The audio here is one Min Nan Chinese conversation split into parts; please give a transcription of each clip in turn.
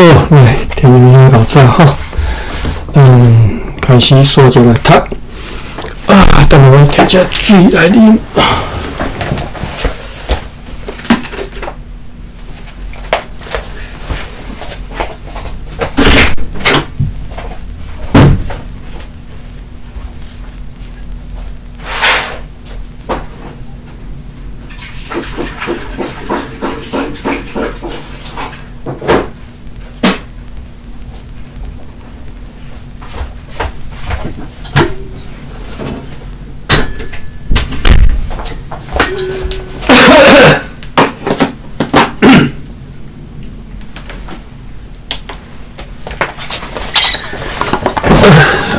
好，來，天已經夠早吼，開始煞就來讀。啊，等下我摕隻水來啉。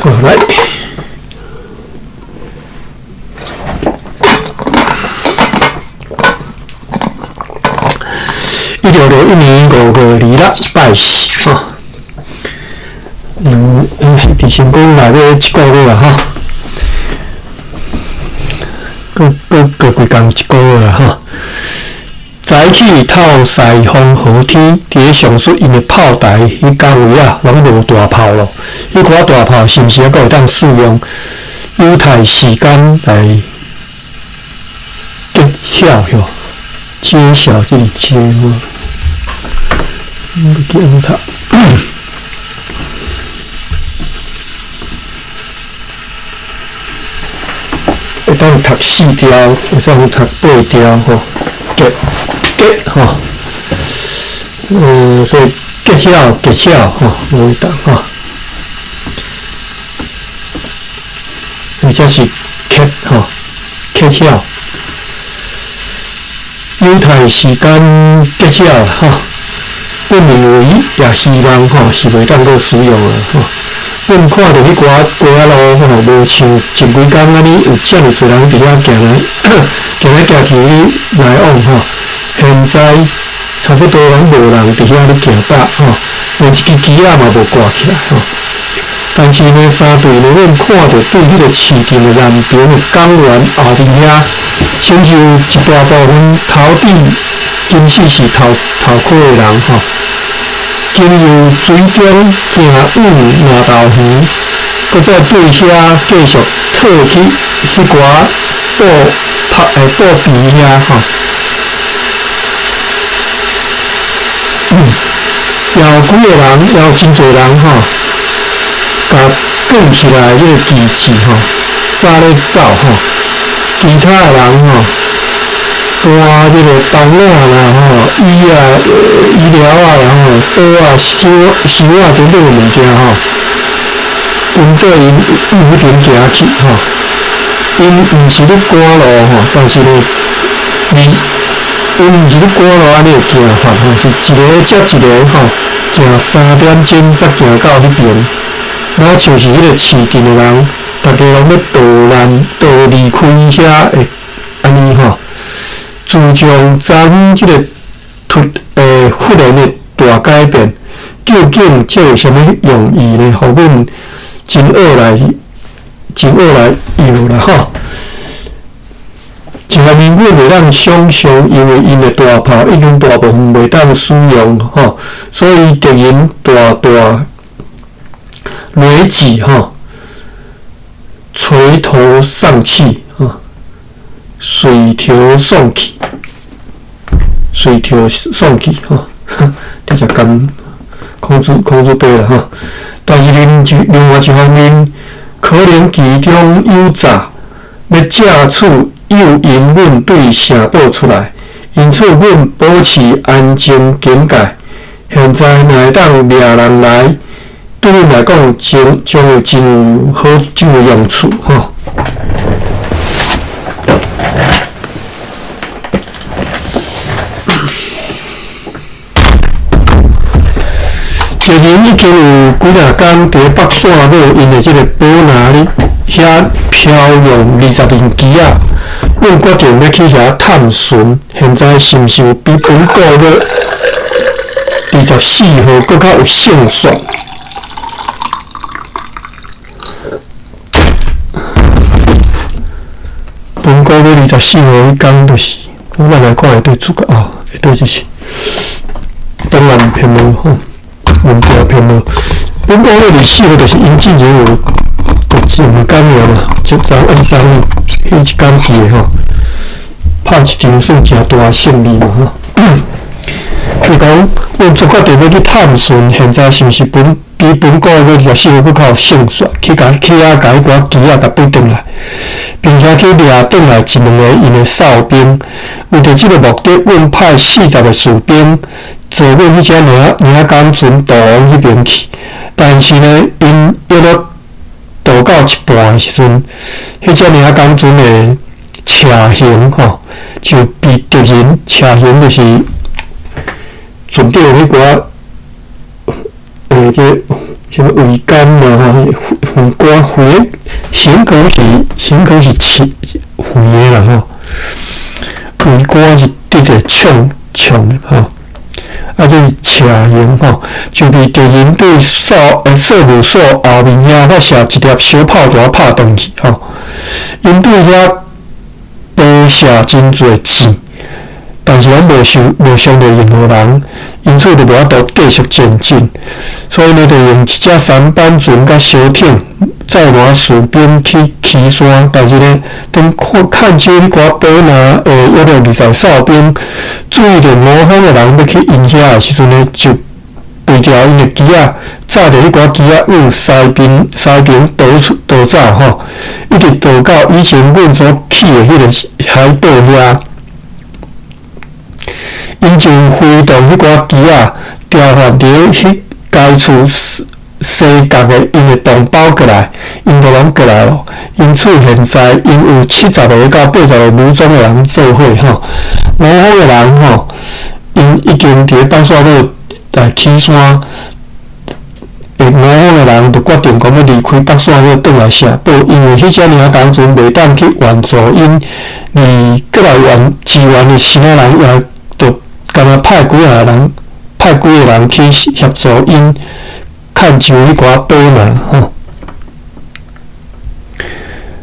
好，來。1661年5月26拜四吼。佇成功內尾一個月啊吼，閣閣過幾工一個月啊吼。早起透西風好天，佇咧上述𪜶的炮台彼角位啊，攏無大炮咯。彼寡大炮是毋是猶閣會當使用？猶太時間來揭曉吼，揭曉這個揭吼，袂記按怎讀。會當讀四條，會使讀八條吼，揭揭吼，所以揭曉揭曉吼，無會當吼，或者是揭吼，揭曉，猶太時間揭曉吼，阮認為也希望吼是袂當閣使用啊吼。阮看著彼寡街仔路吼，無像前幾工按呢有遮爾濟人佇遐行來行來行去來往吼。現在差不多攏無人佇遐咧行百吼，連一支旗仔嘛無掛起來吼。但是呢，三隊呢，阮看著對彼個市鎮的南邊的港灣後面遐，親像一大部分頭頂金絲是頭頭殼的人吼。經由水中行往南投園，閣再對遐繼續退去彼寡布拍布皮遐吼。也有幾个人，也有真濟人吼，共卷起來彼个旗幟吼，早咧走吼，其他的人吼。搬這個房仔啦吼，椅啊、醫療啊啦吼，桌啊、箱箱仔等等的物件吼，軍隊𪜶往彼邊行去吼，𪜶毋是咧趕路吼，但是呢，𪜶毋是咧趕路按呢行法吼，是一个接一个吼，行3點鐘才行到彼邊，若像是彼個市鎮的人，逐家攏欲逃難、逃離開遐的按呢吼。自從昨昏這個忽然的大改變，究竟這有啥物用意呢？予阮真惡來，真惡來搖啦吼！一方面，阮會當想像，因為𪜶的大炮已經大部分袂當使用吼，所以敵人大大累積吼，垂頭喪氣吼，垂頭喪氣。垂頭喪氣吼，這只講孔子孔子伯啦吼。但是另外一方面，可能其中有詐欲藉此誘引阮對城堡出來，因此阮保持安靜警戒。現在若會當掠人來，對阮來講將將會真有好，真有用處吼。敵人已經有幾若工佇北線尾𪜶的這個堡壘咧遐飄揚20面旗仔，阮決定欲去遐探尋，現在是毋是有比本個月24號閣較有勝算？本個月24號彼工就是，咱來看下對主角哦，下對這是東南偏門吼。阮定骗咯。本国的历史就是𪜶之前有就两工爾嘛，一昨暗三彼一工去的吼，拍一場算誠大的勝利嘛吼。伊講，阮做決定欲去探尋，現在是毋是本比本古月二十四號閣較有勝算，去共去遐共彼寡機仔共背轉來，並且去掠轉來一兩個𪜶的哨兵。為著這个目的，阮派40個士兵坐阮彼隻領領港船渡往彼邊去。但是呢，𪜶約莫渡到一半的時陣，彼隻領港船的車舷吼就被敵人車舷就是船頂彼寡這啥物桅杆嘛吼，桅杆桅舷可是舷可是斜橫的啦吼，桅杆是直的衝衝的吼，啊這是斜舷吼，就被敵人對掃武所後面遐發射一粒小炮彈拍斷去吼，𪜶對遐投射真濟箭。但是攏無受無傷著任何人，因此就無法度繼續前進。所以呢，就用一隻舢板船佮小艇載滿士兵去起山。但是呢，當看看守彼寡堡拿的約莫20哨兵注意著吳方的人欲去𪜶遐的時陣呢，就背著𪜶的機仔，載著彼寡機仔往西邊西邊逃出逃走吼，一直逃到以前阮所去的彼個海島遐。𪜶就揮動彼寡旗仔，調喚佇彼該處西角的𪜶的同胞過來，𪜶就攏過來咯。因此，現在𪜶有70個到80個武裝的人做伙吼，吳方的人吼，𪜶已經佇咧北沙堡來起山。吳方的人就決定講欲離開北沙堡，轉來城堡，因為彼隻領港船袂當去援助𪜶，而過來援支援的其他人也。敢若派幾個人，派幾個人去協助𪜶看守彼寡堡吶吼。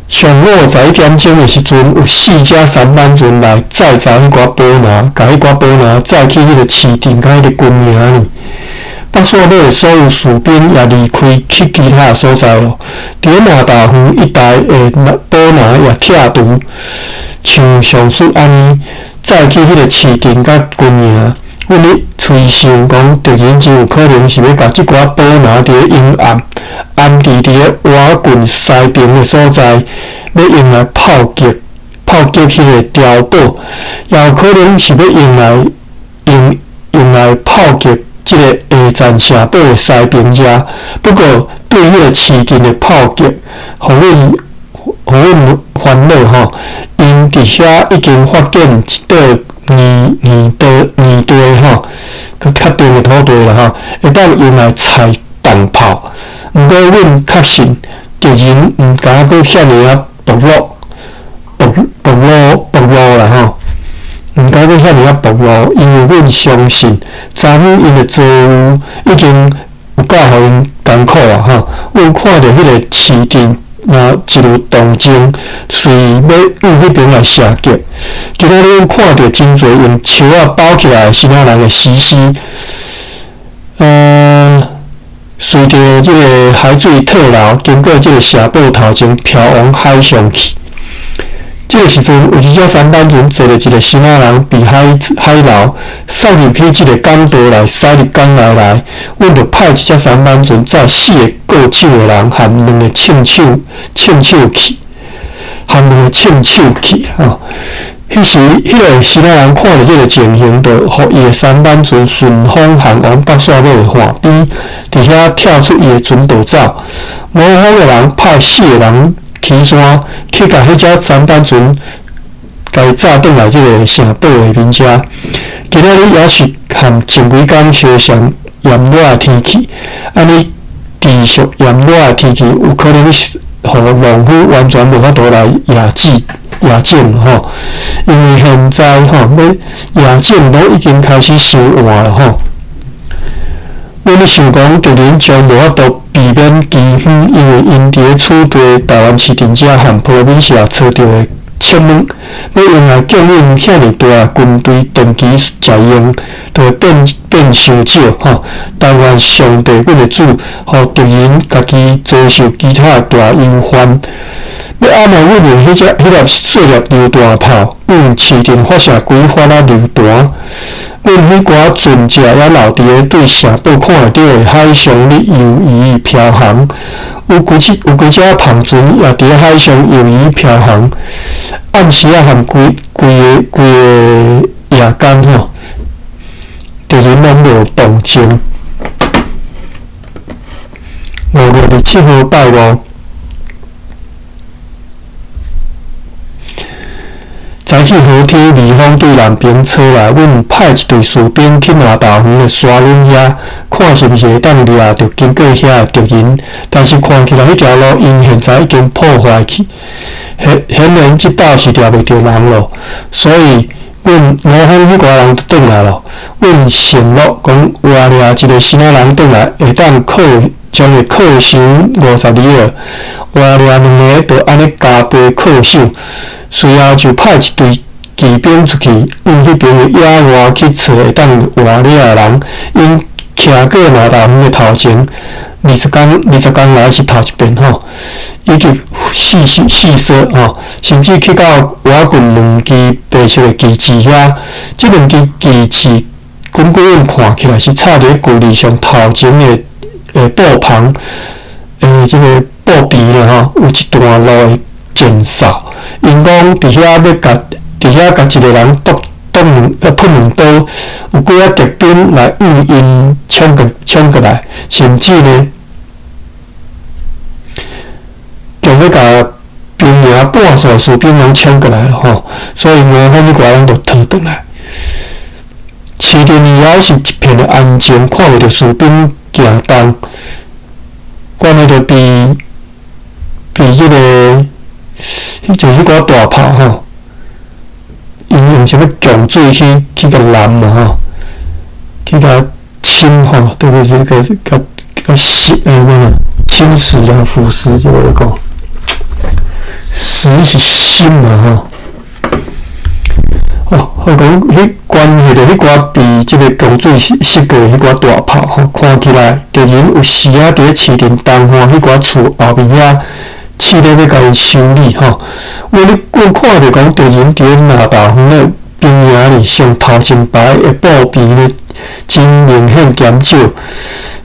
上午11點鐘的時陣，有四隻舢板船來載走彼寡堡吶，共彼寡堡吶載去彼個市鎮佮彼个軍營裡。北沙堡的所有士兵也離開去其他所在咯。佇咧馬達園一帶的堡吶也拆除，像上述按呢。載去彼個市鎮佮軍營，阮咧揣想講，敵人真有可能是欲共這寡堡吶佇咧陰暗安置佇咧瓦郡西邊的所在，欲用來炮擊炮擊彼个碉堡，也有可能是欲用來用用來炮擊這个下層城堡的西邊遮。不過，對彼個市鎮的炮擊，予阮予阮煩惱吼。𪜶佇遐已經發現一塊硬硬地硬地吼，較較長的土地啦吼，會當用來載重炮。毋過，阮確信敵人毋敢閣遐爾仔暴露、暴暴露、暴露啦吼，毋敢閣遐爾仔暴露，因為阮相信，昨昏𪜶的遭遇已經有夠予𪜶艱苦啊吼。阮看著彼个市鎮。若一有動靜，隨欲往彼邊來射擊。今仔日阮看著真濟用樹仔包起來的彼仔人的死屍，隨著這个海水退流，經過這个城堡頭前飄往海上去。這个時陣，有一隻舢板船坐著一个彼仔人被海海流送入去這个港道內，駛入港內來。阮就派一隻舢板船載四个過手的人含兩个槍手槍手去，含兩个槍手去吼。彼時，彼个彼仔人看著這个情形，就予伊的舢板船順風航往北沙堡的岸邊，佇遐跳出伊的船逃走。吳方的人派四个人起山去共彼隻舢板船，共伊載轉來這个城堡下面遮。今仔日猶是和前幾工相像炎熱的天氣，按呢持續炎熱的天氣，有可能是予農夫完全無法度來野子野種吼，因為現在吼欲野種攏已經開始收換了吼。阮咧想講，敵人將無法度避免饑荒，因為𪜶佇咧此地台灣市鎮遮和波美西亞揣著的质问，欲用来供应遐尔大的军队，长期食用，就会变变伤少吼。但愿上帝阮的主，予敌人家己遭受其他的大忧患。欲按怎阮用彼只彼粒细粒榴弹炮，往市镇发射几发仔榴弹。阮彼寡船只犹留伫咧对城堡看会著的海上咧游鱼飘航，有几只有几只帆船也伫咧海上游鱼飘航。暗时仔和规规个规个夜间吼，敌人拢无动静。5月27号拜五。早起好天，微风对南边吹来，阮派一队士兵去南大园的沙仑遐，看是毋是会当掠著经过遐的敌人。但是看起来，彼条路𪜶现在已经破坏去，显显然这摆是掠袂著人咯。所以，阮吴峰彼寡人就转来咯。阮承诺讲，活掠一个新仔人转来，会当扣将伊扣赏50里尔，活掠两个，就按呢加倍犒赏。随后就派一队骑兵出去，往彼边的野外去揣会当活掠的人。𪜶徛过南大园的头前，20工20工来是头一遍吼，以及四四四说吼，甚至去到倚近两支白色的旗帜遐，这两支旗帜根据阮看起来是插伫咧距离上头前的的布棚的这个布边啦吼，有一段路的前哨。𪜶讲伫遐欲共伫遐共一个人剁剁两喷两刀，有几仔敌兵来向𪜶冲过冲过来，甚至呢，强欲共兵营半数士兵拢冲过来了吼，所以吴峰彼寡拢就逃转来。市镇以后是一片的安静，看袂著士兵行动，关系著被被这个。彼就彼寡大炮吼，𪜶用啥物强水去去共淋嘛吼，去共侵吼，对不对？这个共共蚀呃，侵蚀啊，腐蚀这个讲，蚀是心嘛吼。哦，好讲，彼关系著彼寡被这个强水蚀蚀过彼寡大炮吼，看起来敌人有时仔伫咧市镇东岸彼寡厝后面遐。试咧欲共𪜶修理吼，阮咧阮看著讲敌人伫咧南大园的兵营里上头前排的布边咧，真明显减少。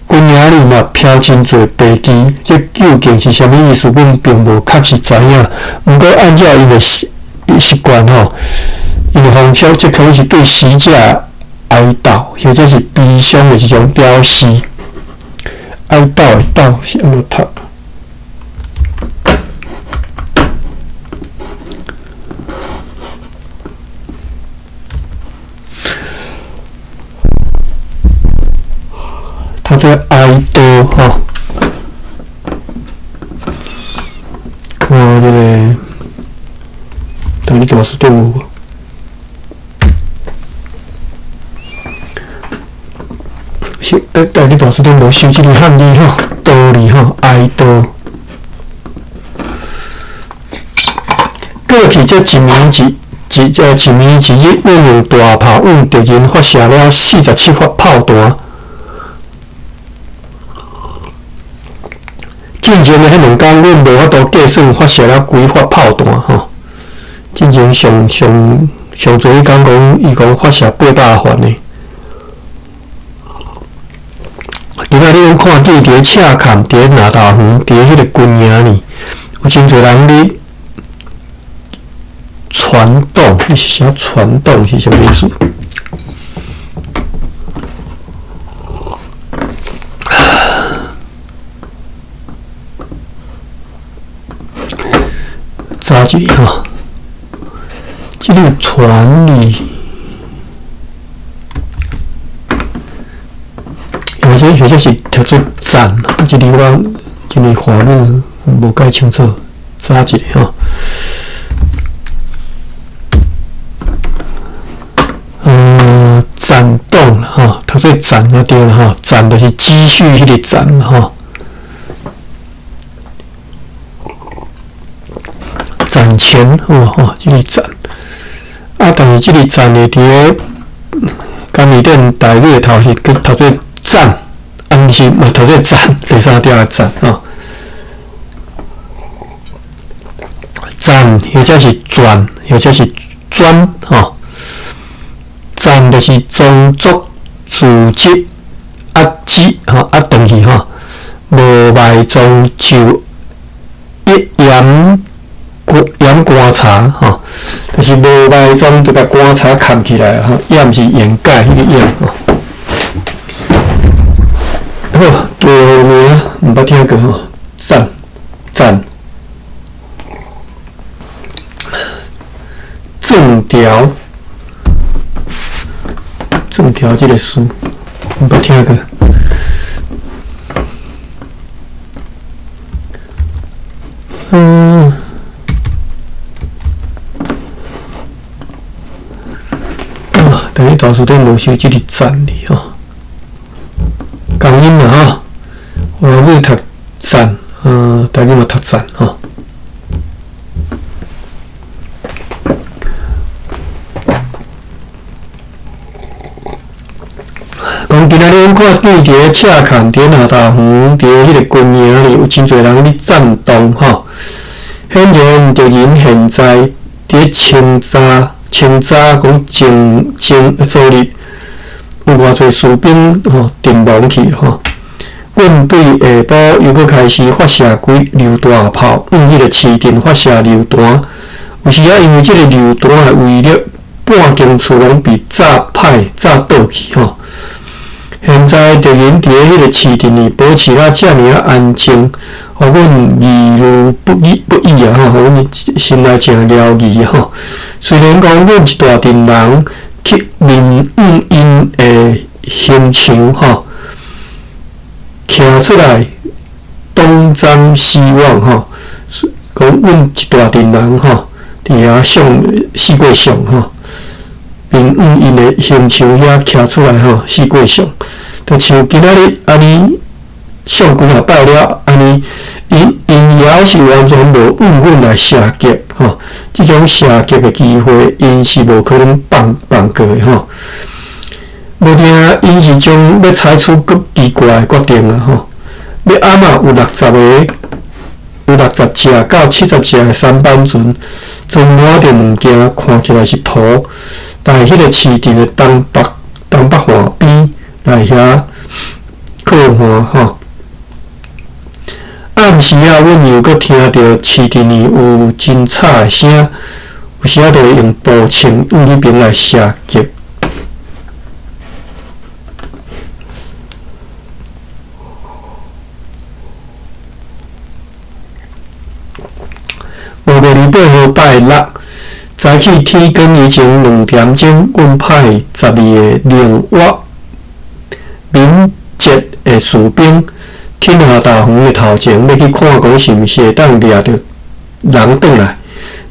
军营里嘛飘真济白旗，这究竟是啥物意思？阮并无确实知影。毋过按照𪜶的习习惯吼，𪜶的方式，这可能是对死者哀悼，或者是悲伤的一种表示。哀悼的悼是按怎读？他这个哀悼吼，看这个，等你大辞典有无？是，台语大辞典无收这个汉字吼，悼字吼，哀悼。过去这一暝一一一暝一日，阮用大炮向敌人发射了47发炮弹。进前的彼两工，阮无法度计算发射了几发炮弹吼。进前上上上济彼工讲，伊讲发射800发呢。今仔你拢看见伫咧赤崁，伫咧南投园，伫咧彼个军营里，有真济人咧传动，彼是啥？传动是啥物意思？查一下吼，这个传理，或者是读做赞，这个我这个华语无介清楚，查一下吼。攒动吼，读做攒就对了吼，攒就是积蓄彼个攒吼。攒賺錢吼吼，這個賺啊，但是這個賺的佇咧講字典台語的頭是叫讀做讚，啊毋是嘛讀做讚，第三調的讚吼。讚或者是轉，或者是轉吼。讚就是裝作自質壓制吼，壓轉去吼，無賣裝就一掩掩棺材吼，就是無賣裝就共棺材崁起來吼，掩是掩蓋彼個掩吼。好，地名毋捌聽過吼，讚讚。正條，正條這個詞毋捌聽過。啊，但是大辞典無寫這個讚字吼，共音啦吼，華語讀讚，台語嘛讀讚吼。講今仔日阮看見佇咧赤崁，佇咧南大園，佇咧彼個軍營裡有真濟人咧戰鬥吼。顯然敵人現在佇咧清早，清早講前前昨日有偌濟士兵吼陣亡去吼。阮對下晡又閣開始發射幾榴彈炮，向彼個市鎮發射榴彈。有時仔因為這個榴彈的威力，半間厝攏被炸歹、炸倒去吼。現在敵人佇咧彼個市鎮裡保持啊遮爾仔安靜，予阮疑慮不已不已啊！吼，予阮心內誠療疑吼。雖然講阮一大陣人去面向𪜶的刑場吼，徛出來東張西望吼，講阮一大陣人吼，佇遐相四過相吼，面向𪜶的刑場遐徛出來吼，四過相。就像今仔日按呢相幾若擺了，按呢，𪜶𪜶猶是完全無向阮來射擊吼，這種射擊的機會，𪜶是無可能放放過的吼。無定𪜶是將欲採取閣奇怪的決定啊吼。欲暗仔有60個，有60隻到70隻的舢板船，裝滿著物件，看起來是土，來彼個市鎮的東北東北岸邊來遐靠岸吼。暗時仔，阮又閣聽著市鎮裡有真吵的聲，有時仔就會用步槍向彼邊來射擊。5月28號拜六，早起天光以前2點鐘，阮派12個靈活敏捷的士兵，天下大園的頭前，欲去看講是毋是會當掠著人轉來。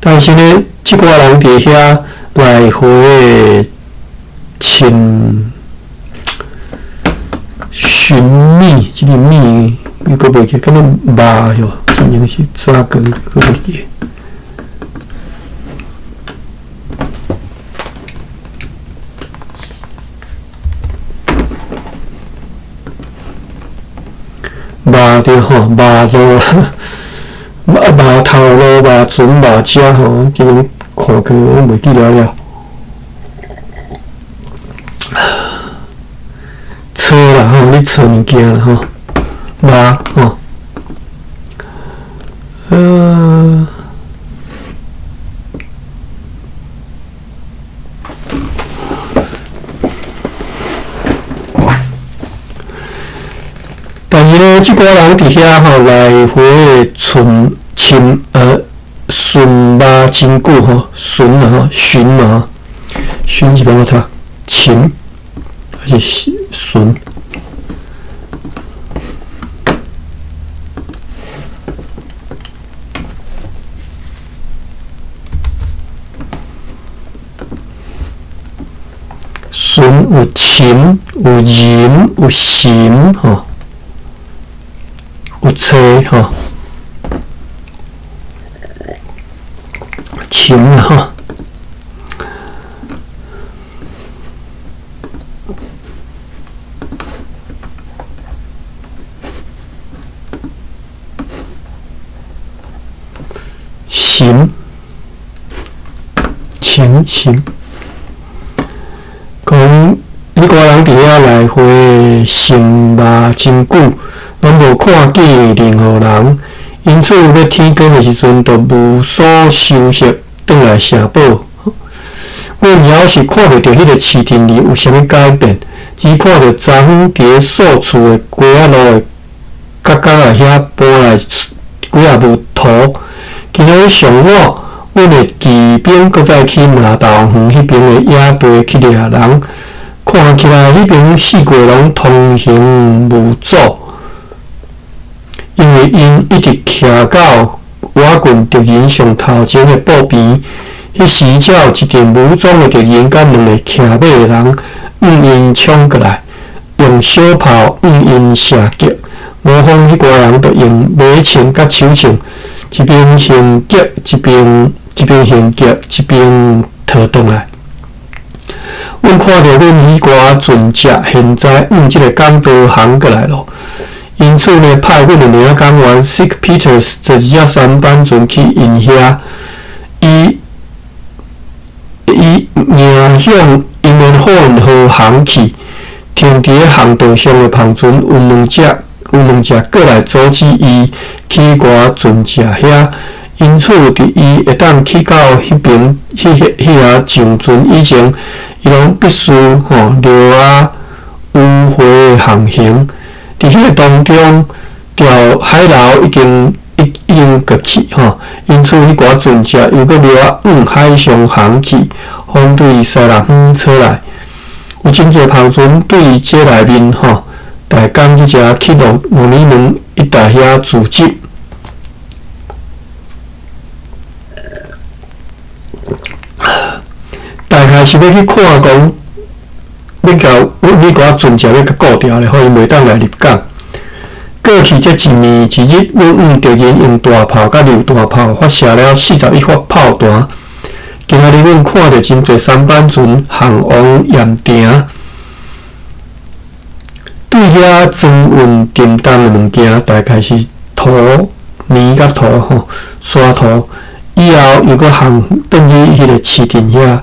但是呢，這寡人佇遐來回的尋尋覓，這個覓又閣袂記，敢若肉喲，真正是早過閣袂記。肉著吼，肉路，肉肉頭路、肉船、肉車吼，這種看過，我袂記了了。找啦吼，你找物件啦吼，肉吼，但是呢，這寡人佇遐吼來回的巡尋巡肉真久吼，巡啊吼，巡嘛，巡是欲按怎讀？尋還是巡？巡有尋，有尋，有尋吼。有找吼，禽啊吼。禽，禽禽，講彼寡人佇遐來回尋覓真久，攏無看見任何人，因此欲天光的時陣，就無所收穫，轉來城堡。阮猶是看袂著彼个市鎮裡有啥物改變，只看著昨昏佇咧宿厝的街仔路的角角仔遐搬來幾仔舞塗。今仔日上午，阮的騎兵閣再去南投園彼邊的野地去掠人，看起來彼邊四界攏通行無阻，因為𪜶一直徛到我軍敵人上頭前的布邊，彼時才有一陣武裝的敵人佮兩个騎馬的人向𪜶衝過來，用小炮向𪜶射擊。吳峰彼寡人就用馬槍佮手槍，一邊行擊，一邊行擊，一邊逃轉來。阮看著阮彼寡船隻現在向這个港道航過來囉，因此呢，派阮的領港員 Sick Peters 坐一隻舢板船去𪜶遐，伊伊迎向英文霍爾河航去，停佇咧航道上的帆船有兩隻過來阻止伊去寡船隻遐，因此佇伊會當去到彼邊、彼彼遐上船以前，伊攏必須繞仔迂迴航行。佇彼個當中，條海流已經過去吼，因此彼寡船隻又閣繞仔往海上航去，風對西南方吹來，有真濟帆船對這內面吼。逐工去遮去落摩尼門一帶遐聚集，大概是欲去看講，欲共阮彼寡船隻欲共顧牢咧，予𪜶袂當來入港。過去這一暝一日，阮向敵人用大炮佮榴彈炮發射了41發炮彈。今仔日阮看著真濟舢板船航往鹽埕。對遐裝運沉重的物件，大概是土、泥佮土吼，沙土，以後又閣航轉去彼個市鎮遐。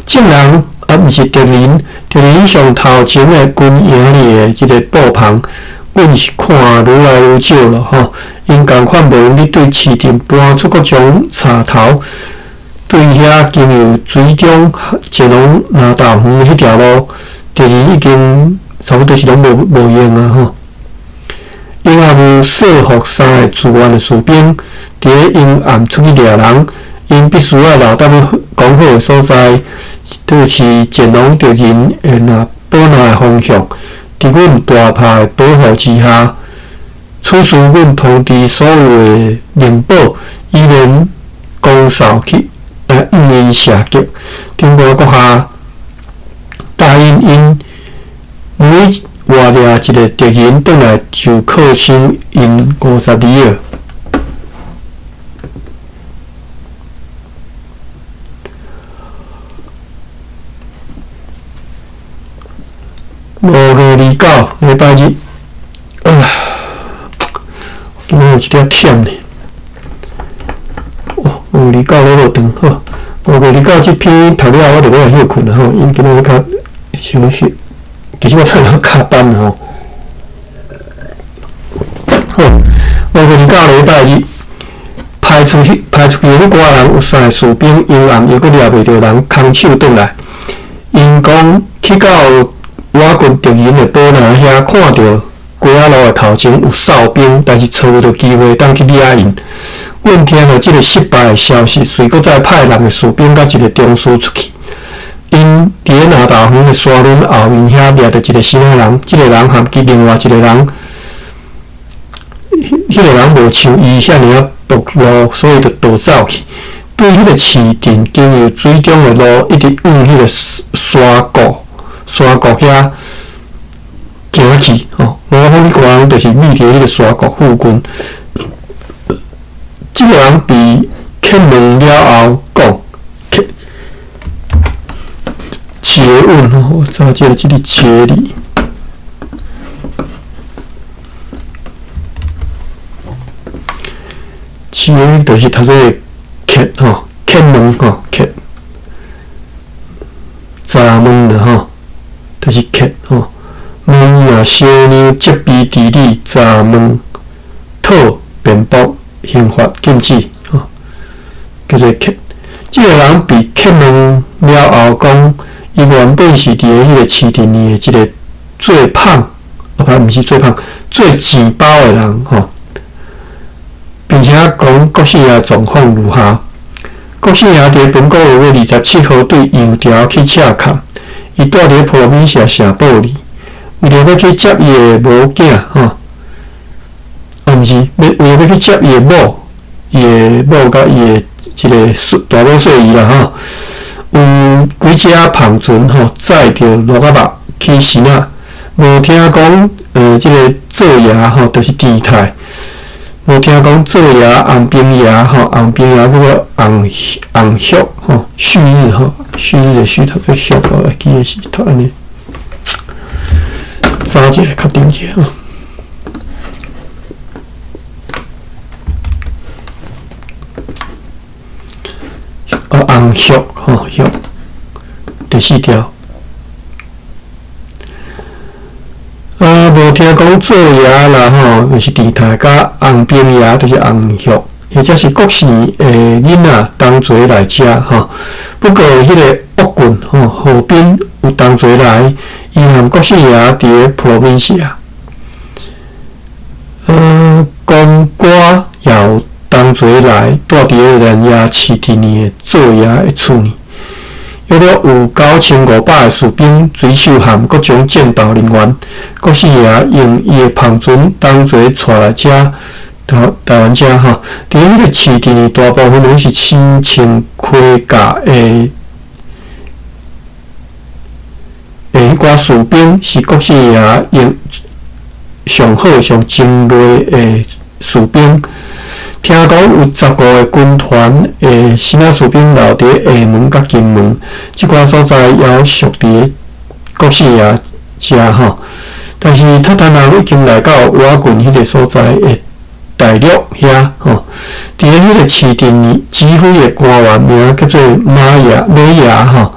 眾人啊，毋是敵人，敵人上頭前的軍營裡的這个布棚，阮是看愈來愈少咯吼。𪜶仝款無閒去對市鎮搬出各種柴頭，對遐經由水中前往南投園彼條路，敵人已經差不多是攏無用啊吼！𪜶也無說服三个自願的士兵，佇咧陰暗出去掠人，𪜶必須愛留踮咧講好的所在，就是前往敵人的若保那的方向，佇阮大炮的保護之下。此時，阮通知所有的靈堡，以免弓掃去來向𪜶射擊。頂懸閣下答應𪜶。每活掠一个敵人轉來，就犒賞𪜶50里爾。5月29，禮拜日。啊，今仔有一點忝呢。哦，5月29咧落堂好。5月29這篇讀了，我就欲來歇睏啦吼，因今仔日較休息。其實我等下加班吼。好，5月29禮拜日，派出去的彼寡人有三个士兵，幽暗又閣掠袂著人，空手轉來。𪜶講去到我軍敵人的堡壘遐，看著街仔路的頭前有哨兵，但是揣無著機會當去掠𪜶。阮聽著這个失敗的消息，遂閣再派六个士兵佮一个中士出去。𪜶佇咧南投園的沙崙後面遐掠著一个新仔人，這个人含其另外一个人，彼个人無像伊遐爾仔暴露，所以就逃走去。對彼個市鎮經由水中的路，一直往彼個山谷遐行去吼。我講彼個人就是覕佇彼個山谷附近。這个人被客问了后讲，客切问吼，我查这个这个切字。切就是读做客吼，客问吼，客查问啦吼，就是客吼。问伊若小娘责备治理查问讨辩驳刑法禁止吼，叫做客。这个人被客问了后讲，伊原本是伫咧彼个市镇里的一个最胖，啊不，毋是最胖，最钱包的人吼。并且讲国姓爷状况如下：国姓爷伫本个月27号对杨潮去赤坎，伊住伫普罗米亚城堡里，为著欲去接伊的某囝吼，啊毋是，欲为著欲去接伊的某，伊的某佮伊的这个大某细姨啦吼，有几只帆船吼载著鹿仔肉去城仔，无听讲这个做爷吼，就是郑泰。无听讲做爷红兵爷吼，红兵爷叫做红红旭吼，旭日吼，旭日的旭读做旭哦，会记得是读按呢。查一下，确定一下吼。哦，红旭吼，旭，第四条。啊，无听讲做爷啦吼，就是郑泰佮红兵爷，就是红旭，或者是国姓的囡仔同齐来遮吼。不过彼个恶棍吼，何斌有同齐来，伊和国姓爷伫咧普罗米西亚。公歌也有同齐来，住伫咧南亚市镇里的做爷的厝里。约略有9500个士兵、水手和各种战斗人员，国姓爷用伊的帆船同齐带来遮台台湾遮吼。伫彼个市镇里，大部分拢是身穿盔甲的的彼寡士兵，是国姓爷用上好上精锐的士兵。听讲有15个军团的新仔士兵留伫厦门佮金门，这寡所在犹属伫国姓爷遮吼。但是韃靼人已经来到瓦郡彼个所在的大陆遐吼。伫咧彼个市镇里指挥的官员名叫做马亚美亚吼，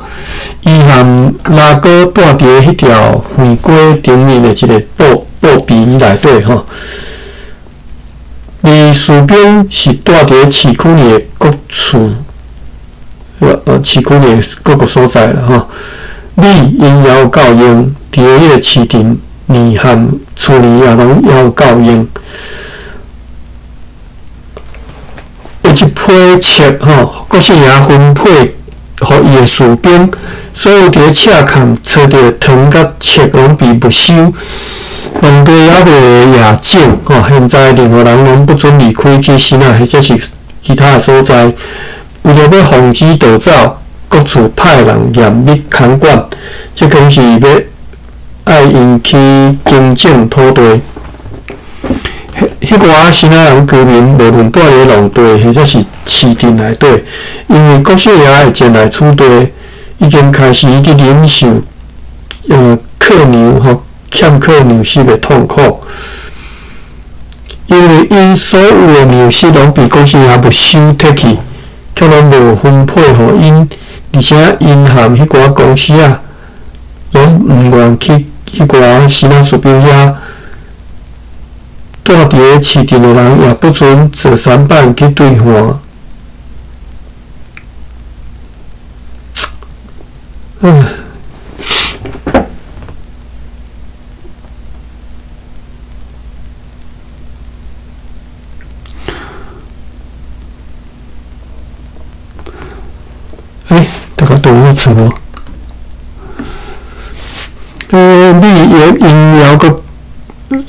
伊和拉哥住伫彼条横街顶面的一个布布棚内底吼。而士兵是住伫市区内的各处，市区内的各个所在啦吼。米𪜶也有够用，伫咧彼个市镇里和厝里也拢犹有够用。有一批册吼，国姓爷分配予伊的士兵，所有伫咧赤崁揣著糖佮册拢被没收。农地犹未野种吼，现在任何人拢不准离开去城仔或者是其他的所在。为著欲防止盗走，各处派人严密看管，这讲是欲爱𪜶去耕种土地。彼寡城仔人居民，无论住伫农地或者是市镇内底，因为国姓爷会前来此地，已经开始伫忍受缺粮吼。欠缺粮食的痛苦，因为𪜶所有的粮食拢被国姓爷没收摕去，却拢无分配予𪜶，而且𪜶和彼寡公司仔拢毋愿去彼寡新仔士兵遐住伫咧市镇的人，也不准坐舢板去兑换。大家都有错无？米也因犹阁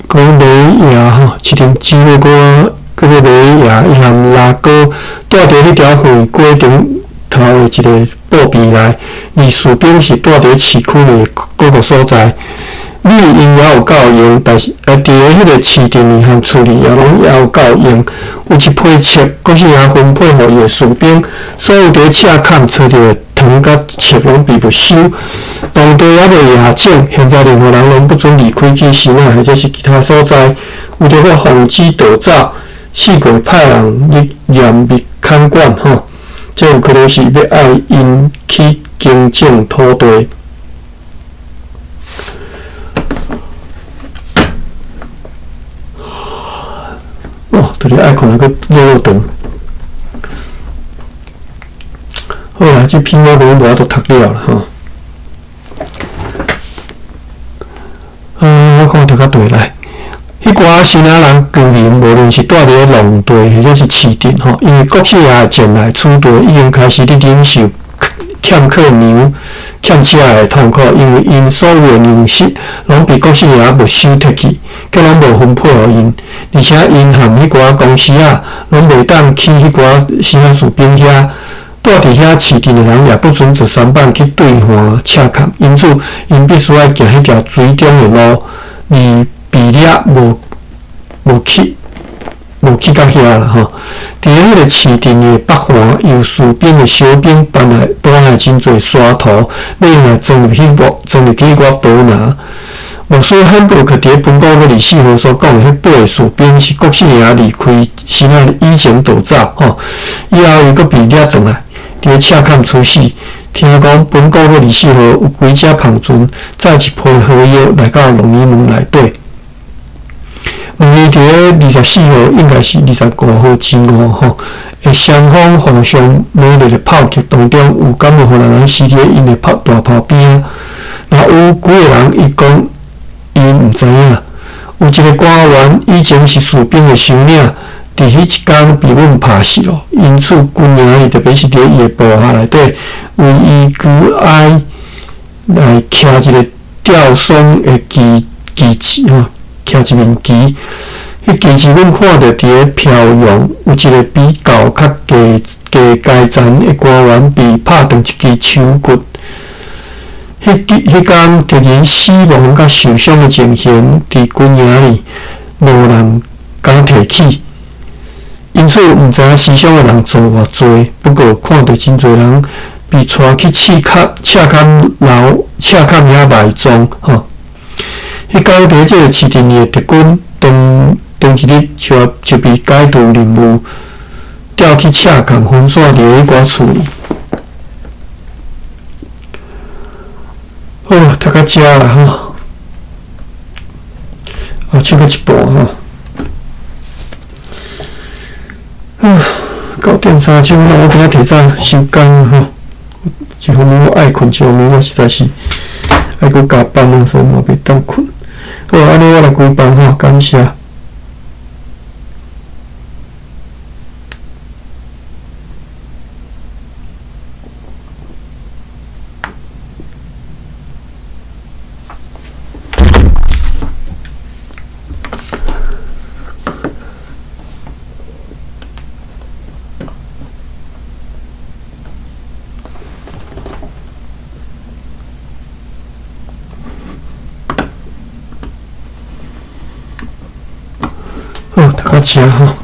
讲雷亚吼，市镇指挥官叫做雷亚，伊和拉哥住伫彼条横街顶头的一个布棚内，而士兵是住伫市区内各个所在。米𪜶也有够用，但是伫咧彼个市镇里和厝里也攏也有够用。有一批粟，国姓爷分配予伊的士兵，所有伫赤坎揣著的糖佮粟攏被没收。当地犹未下种，现在任何人攏不准离开去西奈或者是其他所在。为著欲防止盗走，四界派人去严密看管吼，这有可能是欲爱𪜶去耕种土地。哦，就是爱困阁落落长。好啦，这篇我拢无法度读了啦吼。我看读较缀来，彼寡西拿人居民，无论是蹛伫咧农地或者是市镇吼，因为国姓爷的前来此地已经开始伫忍受欠缺粮、欠食的痛苦，因为𪜶所有的粮食拢被国姓爷没收摕去，阁拢无分配予𪜶，而且𪜶和彼寡公司仔拢袂当去彼寡西拿士兵遐，蹛伫遐市镇的人也不准坐舢舨去对岸赤崁，因此𪜶必须爱行彼条水中的路，而比掠无去到遐啦吼。伫咧彼个市镇的北岸，由士兵的小兵搬来真济沙土，欲用来装入去我刀拿。牧师汉布克伫咧本国24号所讲的彼八个士兵是国姓爷离开西奈以前逃走吼，以后伊阁被掠转来，伫咧赤崁处死。听讲本国24号有几只帆船载一批火药来到龙尼门内底。问伊伫咧24号，应该是25号前午吼，的双方互相猛烈的炮击当中，有敢有予人死伫咧𪜶的炮大炮边仔？若有几个人，伊讲伊毋知影。有一个官员以前是士兵的首领，伫彼一工被阮拍死咯。因此军营里特别是伫伊的部下内底，为伊求哀来徛一个吊丧的旗旗帜吼。徛一面旗，彼旗帜阮看著伫咧飘扬，有一个比较较低低阶层的官员被拍断一支手骨。彼工敌人死亡佮受伤的情形，伫军营里无人敢提起，因此毋知影死伤的人数偌济。不过看著真济人被带去赤崁赤崁楼赤崁遐埋葬吼。彼工伫这个市镇里的敌军，当当一日就被解除任务，调去赤崁分散伫彼寡厝里。好，读到遮啦吼，啊，唱到一半吼。啊，9点30，我今仔提早收工吼。一方面我爱睏，一方面我实在是爱阁加班啊，所以嘛袂当睏。好，按呢我来关房吼，感谢。好，读到遮吼。